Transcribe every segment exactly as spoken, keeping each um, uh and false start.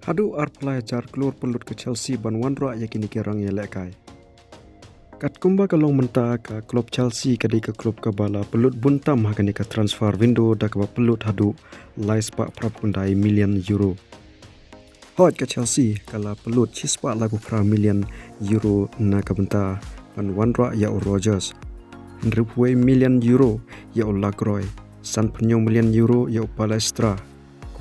Haduh arphew lai hajar klur pynlut ka Chelsea ban wanrah ïa kine ki rang ïalehkai. Katkumba ka long mynta, ka klub Chelsea ka dei ka klub kaba la pynlut bun tam ha kane ka transfer window da kaba pynlut haduh lai spah phra phew khyndai million euro. Hooid, ka Chelsea ka la pynlut shi spah lai phew phra million euro na ka bynta ban wanrah ïa u Rodgers, hynriew phew million euro ïa u Lagroy, san phew million euro ïa u Palestra,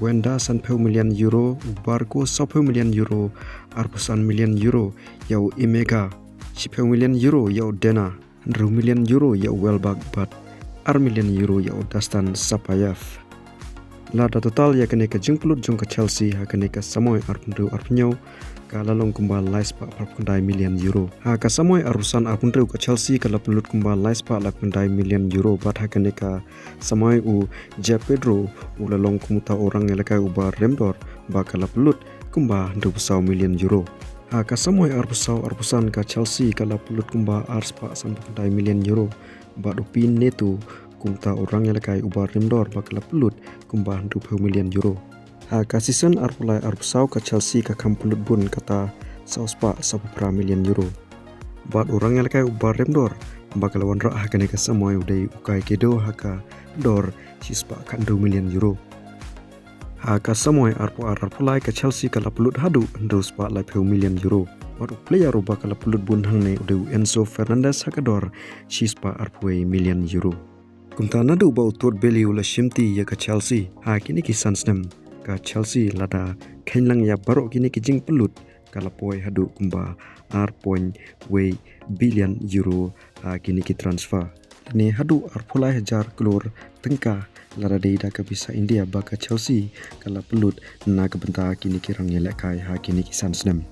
Kwenda san phew million euro, u Barco saw phew million euro, arphew san million euro ïa u Emega, shi phew million euro ïa u Dena, hynriew million euro ïa u Welbeck bad ar million euro ïa u Dusan Sapayev. Lada total ïa kane ka jingpynlut jong ka Chelsea ha kane ka samoi arphew hynriew arphew hynñiew, ka la long kumba lai spah phra phew khyndai million euro. Ha ka samoi arphew san arphew hynriew ka Chelsea ka la pynlut kumba lai spah lai phew khyndai million euro bad ha kane ka samoi u João Pedro u la long kum uta u rang ïalehkai uba rem dor ba ka la pynlut kumba hynriew phew saw million euro. Ha ka samoi arphew saw arphew san ka Chelsea ka la pynlut kumba ar spah san phew khyndai million euro bad u Pin Neto kum uta u rang ïalehkai uba rem dor ba ka la pynlut kumba hynriew phew million euro. Ha ka season arphew lai arphew saw ka Chelsea ka kham pynlut bun kata saw spah saw phew phra million euro. Bad u rang ïalehkai uba rem dor ba ka la wanrah ha kane ka samoi u dei u Caicedo ha ka dor shi spah khathynriew million euro. Ha ka samoi arphew ar arphew lai ka Chelsea ka la pynlut haduh hynriew spah laiphew million euro. Bad u player uba ka la pynlut bun hangne u dei u Enzo Fernandez ha ka dor shi spah arphew million euro. Kumta naduh ba u Todd Boehly u la shimti ïa ka Chelsea ha kine ki san snem, ka Chelsea lada kheiñ lang ïa baroh kine ki jingpynlut ka la poi haduh kumba ar point wei billion euro ha kine ki transfer. Lane haduh arphew lai hajar klur tyngka lada dei da ka pisa India ba ka Chelsea ka la pynlut na ka bynta kine ki rang ïalehkai ha kine ki san snem.